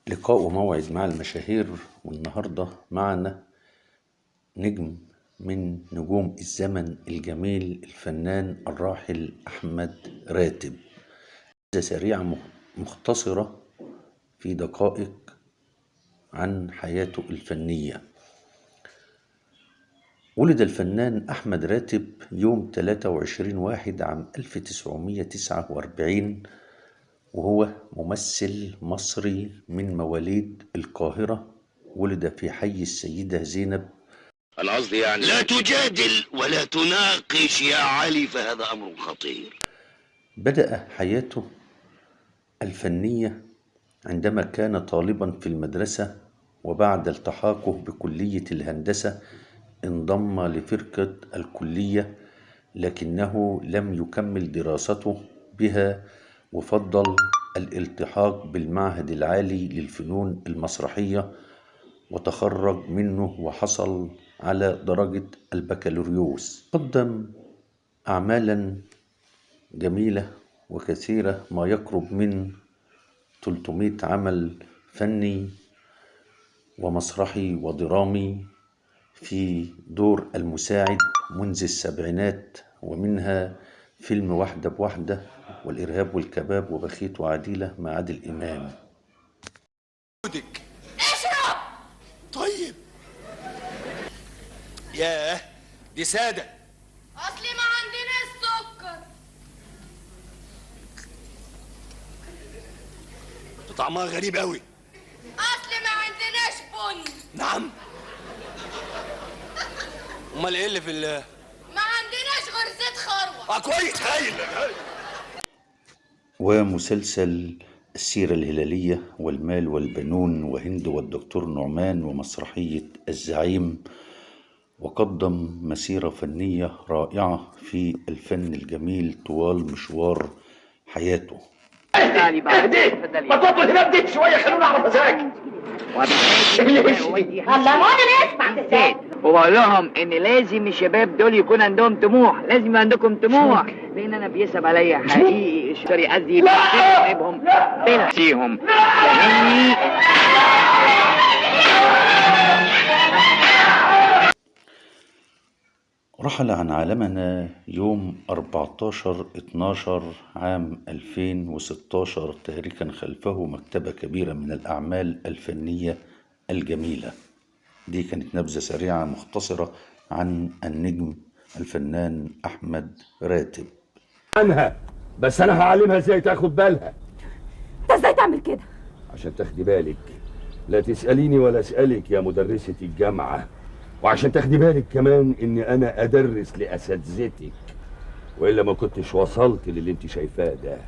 لقاء وموعد مع المشاهير، والنهاردة معنا نجم من نجوم الزمن الجميل، الفنان الراحل أحمد راتب. سريعة مختصرة في دقائق عن حياته الفنية. ولد الفنان أحمد راتب يوم 23/1 عام 1949، وهو ممثل مصري من مواليد القاهرة. ولد في حي السيدة زينب. أنا قصدي يعني لا تجادل ولا تناقش يا علي، فهذا أمر خطير. بدأ حياته الفنية عندما كان طالبا في المدرسة، وبعد التحاقه بكلية الهندسة انضم لفرقة الكلية، لكنه لم يكمل دراسته بها، وفضل الالتحاق بالمعهد العالي للفنون المسرحية، وتخرج منه وحصل على درجة البكالوريوس. قدم أعمالا جميلة وكثيرة، ما يقرب من 300 عمل فني ومسرحي ودرامي في دور المساعد منذ السبعينات، ومنها فيلم واحدة بواحدة والإرهاب والكباب وبخيت وعديلة مع عادل إمام. اشرب. طيب ياه، دي سادة. أصلي ما عندنا السكر. طعمها غريب قوي. أصلي ما عندناش بن. نعم؟ امال ايه اللي في ال ما عندناش غير زيت خروع. كويس، هايل. ومسلسل السيرة الهلالية والمال والبنون وهند والدكتور نعمان ومسرحية الزعيم، وقدم مسيرة فنية رائعة في الفن الجميل طوال مشوار حياته. اهدي اهدي، ما تطلع هنا بديت شوية، خلونا اعرف ازاك. الله، ما انا نسمع. وبقول لهم ان لازم الشباب دول يكون عندهم طموح، لازم يبقى عندكم طموح، لان انا بيصعب عليا حقيقي. سوري قصدي بيصعبهم بنسيهم. رحل عن عالمنا يوم 14/12 عام 2016، تاركا خلفه مكتبة كبيرة من الأعمال الفنية الجميلة. دي كانت نبذة سريعة مختصرة عن النجم الفنان أحمد راتب. عنها بس أنا هعلمها إزاي تاخد بالها. أنت إزاي تعمل كده؟ عشان تاخدي بالك لا تسأليني ولا أسألك يا مدرسة الجامعة، وعشان تاخدي بالك كمان ان انا ادرس لاساتذتك، والا ما كنتش وصلت للي انت شايفاه ده.